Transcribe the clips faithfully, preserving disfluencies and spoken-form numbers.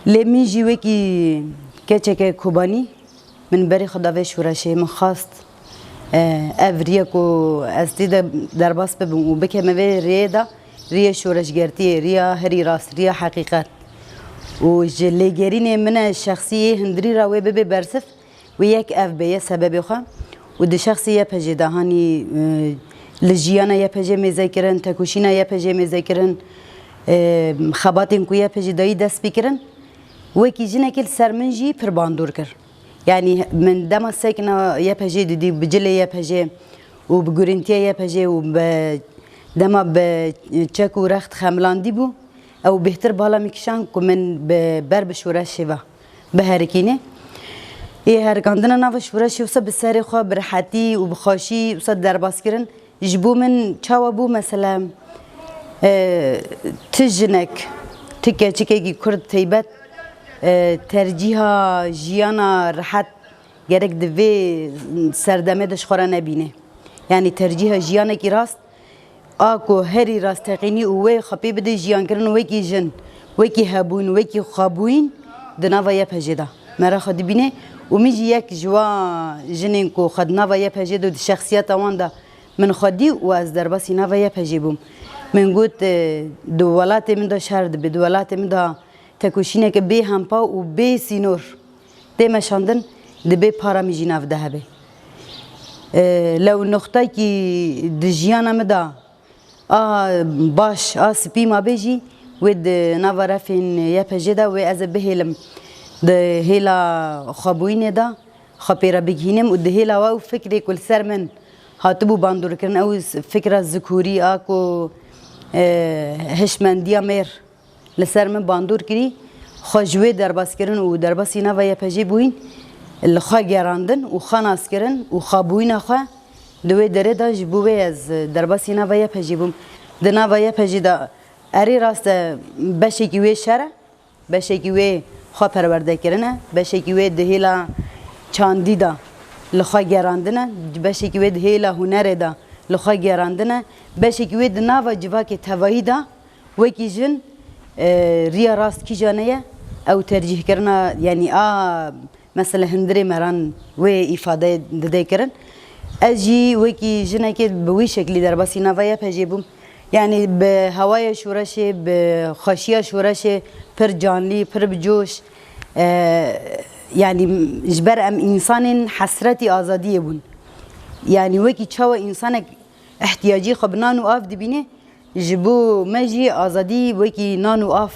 Lê min jî wekî keçeke Kobanî min berê xwe da vê şoreşê. Min xwest, e, ev riya ku ez tê de derbas bibim û bikeme vê rêyê de, riyê şoreşgertiyê, riya herî rast, riya heqîqet. Û ji lêgerînê min e şexsî yê hundirî re wê bibe bersiv, wê yek ev bêye sebebê xwe. Û di şexsê Y P G de hanî, e, li jiyana Y P G mêze kirin, tekoşîna Y P G mêze kirin, e, xebatên ku Y P G dayî dest pê kirin, wekî jinekê li ser min jî pir bandor kir. Yanî min dema sekna Y P G didî, bi cilê Y P G û bi gurîntiya Y P G û bi dema bi çek û rext xemilandî bû, ew bêhtir bala min kişand ku min bi, ber bi şoreşê ve biherikîne. Ê herikandina nava şoreşê wisa bi serê xwe, bi rehetî û bi xweşî wisa derbas kirin. Ji bo min çawa bû, mesela, e, ti jinek, ti keçikekî Kurd teybet, e, tercîha jiyana rehet gerek di vê serdemê de ji xwe re nebîne. Yanî tercîha jiyanekî rast, a ku herî rasteqînî û wê xwe pê bide jiyankirin wekî jin, wekî hebûn, wekî xwebûyîn di nava Y P G de. Me re xwe dibîne û min jî yek ji wa jinên ku xwe di nava Y P G de û di şexsiyeta wan de min xwe dî û ez derbasî nava Y P G bûm. Min got, e, di welatê min de şer dibe, di welatê min de tekoşîneke bê hempa û bê sînor tê meşandin, dibê para min jî nav de hebe. E, lew noxtekî di jiyana min de a baş, a spî mabe jî, wê di nava refên Y P G de wê ez ê bihêlim di hêla xwebûyînê de xwe pê re bigihînim û di hêla we û fikrê ku li ser min hatibû bandorkirin, ew fikra zikûrî a ku, e, hişmendiya mêr li ser min bandor kirî, xwe ji wê derbas kirin û derbasî nava Y P G bûyîn, li xwe gerandin û xwe nas kirin û xwebûyîna xwe di wê derê de ji bo wê ez derbasî nava Y P G bûm. Di nava Y P G de erê rast e, beşekî wê şer e, beşekî wê xwe perwerde kirine, beşekî wê di hêla çandî de li xwe gerandine, beşekî wê di hêla hunerê de li xwe gerandine, beşekî wê di nava civakê tevayî de wekî jin, e, riya rast kîjan e ye, ew tercîhkirina, yanî a mesela hundirê me re wê îfade dide kirin. Ez jî wekî jinekê bi wî şeklî derbasî nava Y P G bûm. Yanî bi hewaya şoreşê, bi xweşiya şoreşê pir canlî, pir bi coş, e, yanî ji ber em însanên hesretî azadiyê bûn. Yanî wekî çawa însanek ihtiyacî xwe bi nan û av dibîne, ji bo me jî azadî wekî nan û av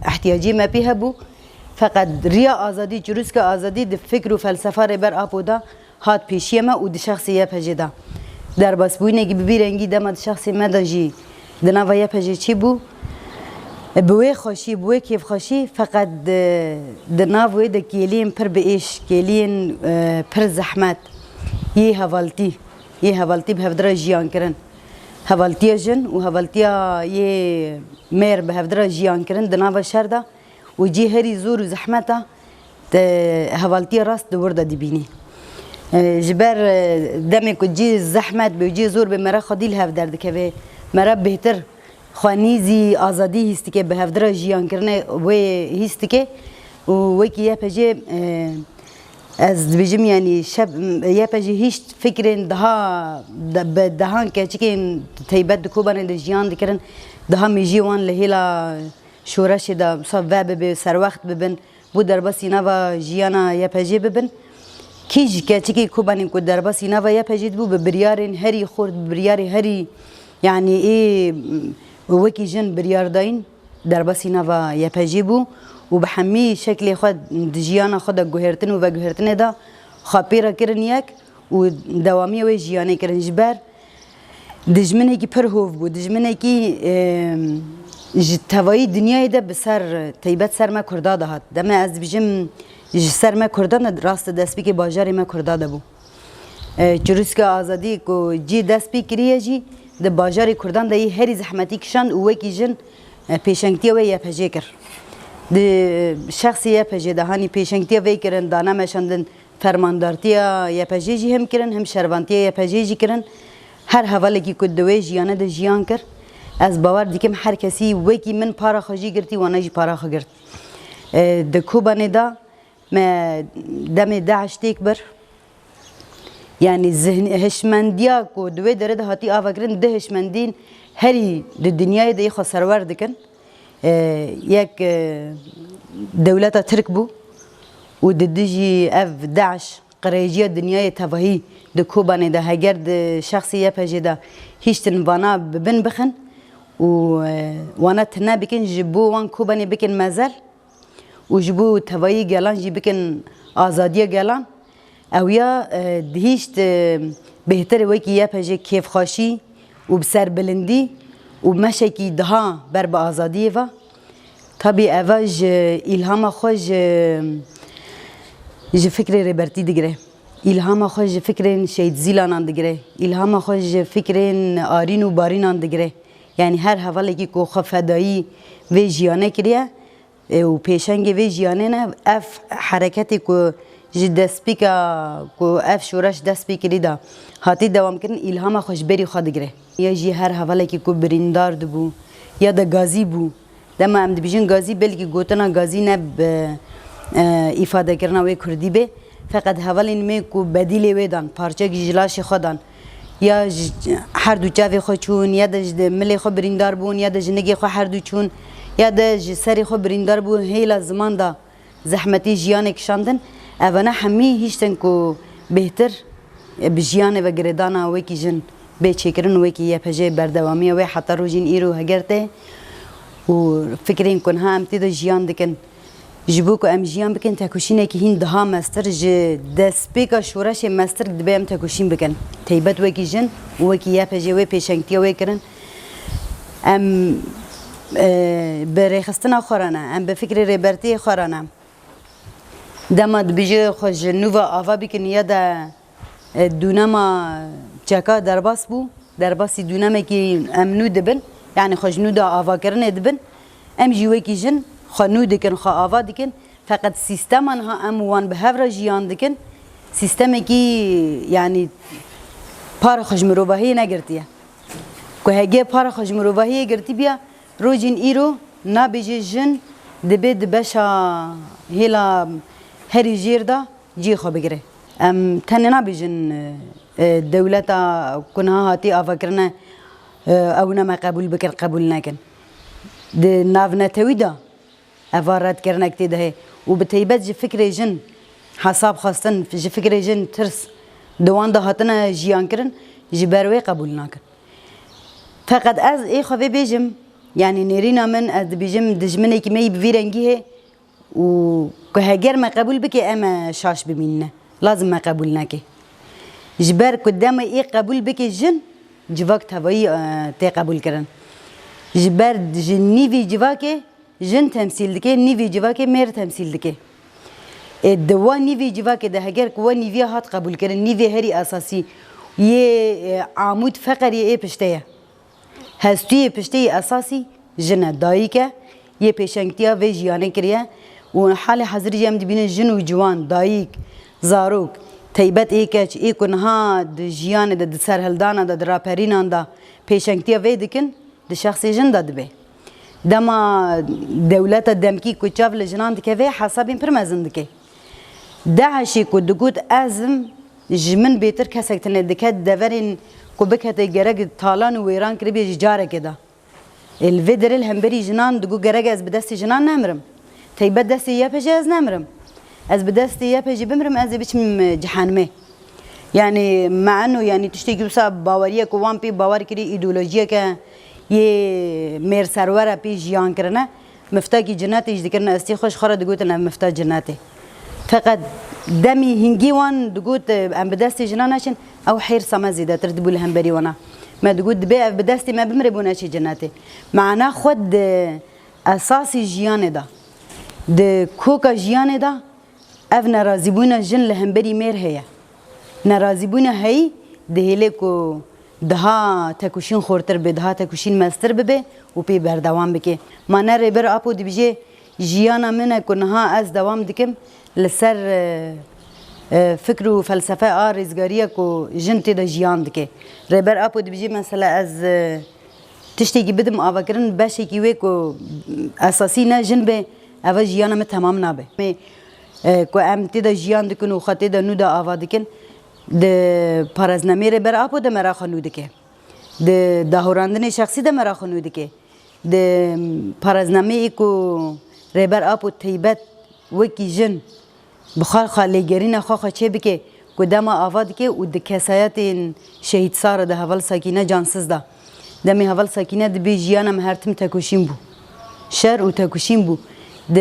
ihtiyacê me pê hebû. Feqet riya azadî, çirûska azadî di fikr û felsefa Rêber Apo de hat pêşiya me û di şexsê Y P G de. Derbasbûyînekî bi vî rengî dema di şexsê me de jî di nava Y P G çêbû. Bi wê xweşî, bi wê kêfxweşî, feqet di, di nav wê de kêliyên pir bi êş, kêliyên, e, pir zehmet, yê hevaltî, yê hevaltî bi hevdira jiyan kirin. Hevaltiya jin û hevaltiya yê mêr bi hevdira jiyan kirin di nava şer de û cê herî zor û zehmeta te hevaltiya rast di wir de dibînî. E, ji ber, e, demê ku cê zehmet be û cê zor be, me re xwedî li hev derdikeve, me re bêhtir xwenî zî azadî hîs dike, bi hevdira jiyankirinê wê hîs dike û wekî Y P G, e, ez dibêjim, yanî şev, Y P G hîşt fikrên daha de, bi dehan keçikên teybet di Kobanê de jiyan dikirin, daha mêjiyê wan li hêla şoreşê de wisa vebibe, serwext bibin, bo derbasî nava jiyana Y P G bibin. Kî ji keçikê Kobanê ku derbasî nava Y P G dibû, bi biryarên herî xurt, bi biryarê herî, yanî ê, wekî jin biryar dayîn, derbasî nava Y P G bû û bi hemî şeklê xwe di jiyana xwe de guhertin û veguhertinê de xwe pê re kirin yek û dewamiya wê jiyanê kirin. Ji ber dijminekî pir hov bû, dijminekî, e, ji tevayî dinyayê de bi ser, teybet ser me Kurda de hat. Deme ez dibêjim ji ser me Kurdan de, rast destpêkê bajarê me Kurda de bû. E, çirûska azadî ku cî dest pê kiriye jî di bajarê Kurdan de yê herî zehmetî kişand û wekî jin, e, pêşengtiya wê Y P G kir. Di şexsê Y P G de hanî pêşengtiya vê kirin, dane meşandin, fermandartiya Y P G jî him kirin, him şervantiya Y P G jî kirin. Her hevalekî ku di wê jiyane de jiyan kir, ez bawer dikim her kesî wekî min para xwe jî girtî, wana jî para xwe girt. E, di Kobanê de me demê DAIŞ têk bir. Yanî zihn-, hişmendiya ku di wê derê de hatî avakirin, di hişmendîn herî di dinyayê de yê xwe serwer dikin. E, yek, e, dewleta Tirk bû û di dijî ev DAIŞ qirêjiya dinyayê tevahî di Kobanê de heger di şexsê Y P G de hiştin vana bi bin bixin û, e, wana tune bikin, ji bo wan Kobanê bikin mezel û ji bo tevayî gelan jî bikin azadiya gelan. Ew ya, e, dihîşt, e, bêhtir wekî Y P G kêfxweşî û bi serbilindî û meşekî daha ber bi azadiyê ve. Tabî eva ji îlhama xwe ji, ji fikrê Rêbertî digire. Îlhama xwe ji fikrên Şehîd Zîlanan digire. Îlhama xwe ji fikrên Arîn û Barînan digire. Yanî her hevalekî ku xwe fedayî vê jiyanê kiriye, e, û pêşengê vê jiyanê ne, ev hereketê ku ji destpêka ku ev şoreş dest pê kirî de hatî dewamkirin, îlhama xwe ji berî xwe digire. Ya jî her hevalekî ku birîndar dibû ya da gazî bû. Dema em dibêjin gazî, belkî gotina gazî ne bi, e, îfadekirina wê kurdî be. Feqet hevalên me ku bedîlê wê dan, parçek ji laşê xwe dan, ya ji her du çavê xwe çûn, ya de ji milê xwe birîndar bûn, ya de ji nigê xwe her du çûn, ya de ji serê xwe birîndar bûn, hêla ziman da zehmetî jiyanê kişandin. Evane hemî hiştin ku bêhtir bi jiyanê ve girêdana wekî jin bê çêkirin, wekî Y P G berdewamiya wê heta rojên îro heger tê û fikrên ku niha em tê de jiyan dikin. Ji bo ku em jiyan bikin tekoşînekî hîn daha mestir, ji destpêka şoreşê mestir dibe em tekoşîn bikin. Teybet wekî jin û wekî Y P G wê pêşengtiya wê kirin. Em, e, bi rêxistina xwe re ne, em bi fikrê Rêbertiyê xwe re ne. Dema dibêje xwe ji nû ve ava bikin ya de, e, dûnema çeka derbas bû, derbasî dûnemekî em nû dibin, yanî xwe ji nû de avakirinê dibin. Em jî wekî jin xwe nû dikin, xwe ava dikin. Feqet sîstema niha em wan bi hev re jiyan dikin, sîstemekî, yanî para xwe ji mirovahiyê negirtiye. Ku hege para xwe ji mirovahiyê girtî biya, rojên îro nabêje jin dibe di beşa hêla herî jêr de cihê xwe bigire. Em tenê nabêjin, e, dewleta ku niha hatî avakirine, e, ew ne me qebûl bikin, qebûl nekin. Di navnetewî de eva redkirinek tê de heye û bi teybet ji fikrê jin hesab xwestin, ji fikrê jin tirs di wan de hatine jiyan kirin, ji ber wê qebûl nakin. Feqet ez ê xwe vê bêjim, yanî nêrîna min, ez dibêjim dijminekî me yî bi vî rengî hê û ku heger me qebûl bike, em e şaş bimînine. Lazim me qebûl neke. Ji ber ku dema ê qebûl bike jin, civak tevayî, e, tê qebûl kirin. Ji ber ji nîvî civakê jin temsîl dike, nîvî civakê mêr temsîl dike. Ê di wa nîvî civakê de heger ku wa nîviya hat qebûlkirin, nîvê herî esasî yê, e, amûd feqeriyê ê pişte ye. Hestûyê pişteyî esasî jin e, dayik e, yê pêşengtiya vê jiyanê kiriye û halê hezirî jî em dibînin jin û ciwan, dayik, zarok, teybet ê keç, ê ku niha di jiyanê de, di serhildana de, di raperînan de pêşengtiya vê dikin, di şexsê jin de dibe. Dema dewleta demkî ku çav li jinan dikeve, hesabên pir mezin dike. DAIŞê ku digot, ez im, ji min bêtir kesek tune diket, deverên ku bikete gerek talan û wêran kiribê ji carekê de. Ê, li vê derê li hemberî jinan digot, gerek ez bi destê jinan nemirim. Teybet destê Y P G ez nemirim. Ez bi destê Y P G bimirim, ez ê biçim, e, cehenimê. Yanî, meeno, yanî, tiştekî wisa baweriye ku wan pê bawer kirî, îdeolojiyeke yê mêrserwer e pê jiyan kirine. Miftakî cinetê jî dikirin, ez tê xwe ji xwe re digotin ev mifta cinetê. Feqet demî hingî wan digot, em bi destê jinan neçin, ew hêrsa me zêdetir dibû li hemberî wana. Me digot, dibê ev bi destê me bimire bo neçê cinetê. Mana xwe di esasî jiyanê de, di koka jiyanê de, ev nerazîbûna jin li hemberî mêr heye. Nerazîbûna heyî dihêle ku daha tekoşîn xurtir be, daha tekoşîn mestir bibe û pê berdewam bike. Ma ne Rêber Apo dibêje, jiyana min e ku niha ez dewam dikim, li ser, e, e, fikr û felsefe a rêzgariya ku jin tê de jiyan dike. Rêber Apo dibêje, mesela ez, e, tiştekî bidim avakirin, beşekî wê ku esasî ne jin be, Eva jiyana me temam nabe. Me, e, ku em tê de jiyan dikin û xwe tê de nû de ava dikin, di pareznameyê Rêber Apo de me ra xwe nû dike. Di dahorandinê şexsî de me ra xwe nû dike. Di pareznameyê ku Rêber Apo teybet wekî jin bi xwe xwe lêgerîna xwe xwe çê bike ku dema ava dike û di kesayetên Şehîd Sara de heval Sakîne cansiz da. Demê heval Sakîne dibê jiyana me her tim tekoşîn bû. Şer û tekoşîn bû. Di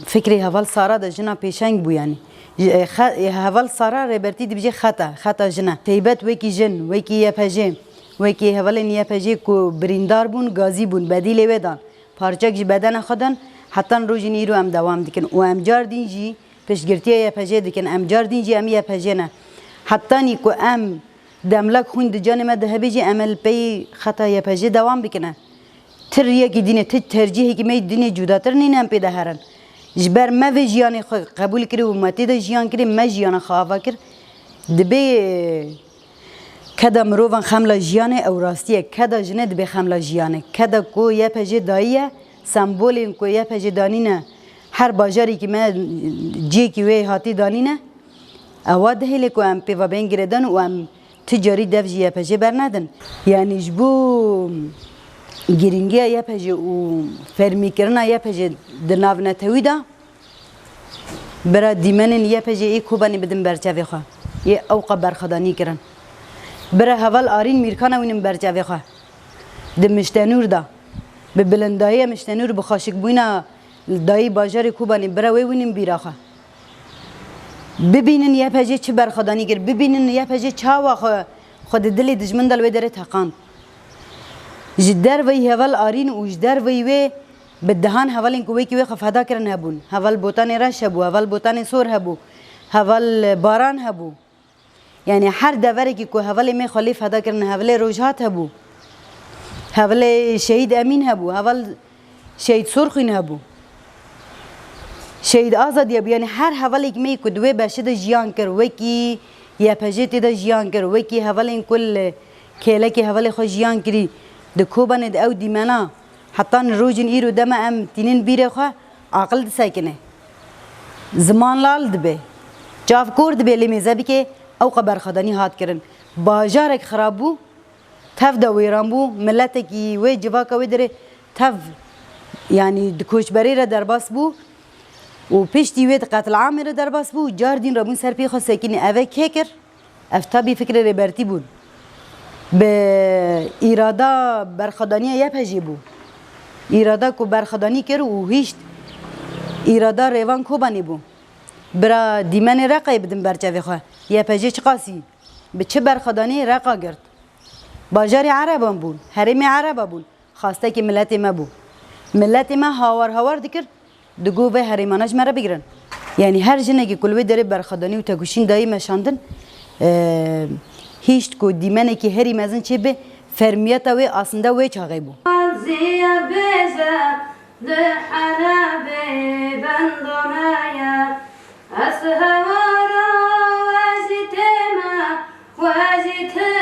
fikrê heval Sara de jina pêşeng bû yanî. Ji, e, xe-, e, heval Sara Rêbertî dibêje xeta, xeta jina. Teybet wekî jin, wekî Y P J, wekî hevalên Y P J ku birîndar bûn, gazî bûn, bedîlê wê dan. Parçek ji bedena xwe dan, hetan rojên îro em dewam dikin û em car din jî piştgirtiya Y P J dikin. Em car din jî em Y P J ne. Hetanî ku em demlak xwîn di canê me de hebe jî em ê li pey xeta Y P J dewam bikine. Ti riyekî dîne, ti tercîhekî me yê dîne cudatir nîne em pê de herin. Ji ber me vê jiyanê xwe qebûl kirî û me tê de jiyan kirî, me jiyana xwe ava kir. Dibê Keda mirovan xemla jiyanê ew rastî ye. Keda jinê dibe xemla jiyanê. Keda ku Y P J dayiye, sembolên ku Y P J danîne, her bajarekî me cihekî wê hatî danîne, ewa dihêle ku em pêva bên girêdan û em ti carî dev ji Y P J bernedin. Yanî ji bo girîngiya Y P J û fermîkirina Y P J di navnetewî de, Bira dîmenên Y P J ê Kobanê bidin ber çavê xwe. Yê ewqa berxwedanî kirin. Bira heval Arîn Mîrkan ewînin ber çavê xwe. Di Miştenûr de. Bi bilindahiya Miştenûr, bi xweşikbûyîna dayî bajarê Kobanê, bira wê wînin bîra xwe. Bibînin Y P J çi berxwedanî kir, bibînin Y P J çawa xwe, xwe di dilê dijmin de li wê derê teqand. Ji derveyî heval Arîn û ji derveyî wê Bi dehan hevalên ku wekî wê xwe feda kirin hebûn. Heval Botanê Reş hebû, heval Botanê Sor hebû, heval Baran hebû. Yanî her deverekî ku hevalê me xwe lê feda kirin, hevalê Rojhat hebû, hevalê Şehîd Emîn hebû, heval Şehîd Sorxwîn hebû, Şehîd Azadî hebû. Yanî her hevalêk me ku di wê beşê de jiyan kir, wekî Y P J tê de jiyan kir, wekî hevalên ku li kêlekê hevalê xwe jiyan kirî, di Kobanê de ew dîmena Heta ni rojên îro dema em tînin bîrê xwe, aqil disekine. Ziman lal dibe. Çav kor dibe, lê mêze bike, ewqa berxwedanî hat kirin. Bajarek xirab bû, tev de wêran bû, miletekî wê civaka wê derê tev, yanî di koçberê re derbas bû û piştî wê di qetilamê re derbas bû, car dîn re bûn ser pê xwe sekinî. Eve kê kir? Ev tabî fikrê Rêbertî bûn. Bi îrada berxwedaniya Y P J bû. Îrada ku berxwedanî kir û hişt îrada rêvan Kobanê bû. Bira dîmenê Reqayê bidin ber çavê xwe. Y P J çiqasî, bi çi berxwedanî Reqa girt? Bajarê Ereban bûn, herêmê Ereba bûn. Xastekî miletê me bû. Miletê me hawar hawar dikir, digot vê herêmana ji me re bigirin. Yanî her jinekî ku li wê derê berxwedanî û tekoşîn dayî meşandin, e, hişt ku dîmenekî herî mezin çêbe, fermiyeta wê aslında wê çaxê bû. Ziya bêze di Helebê bendona ye. Ez hewara we jî tême, we jî tê-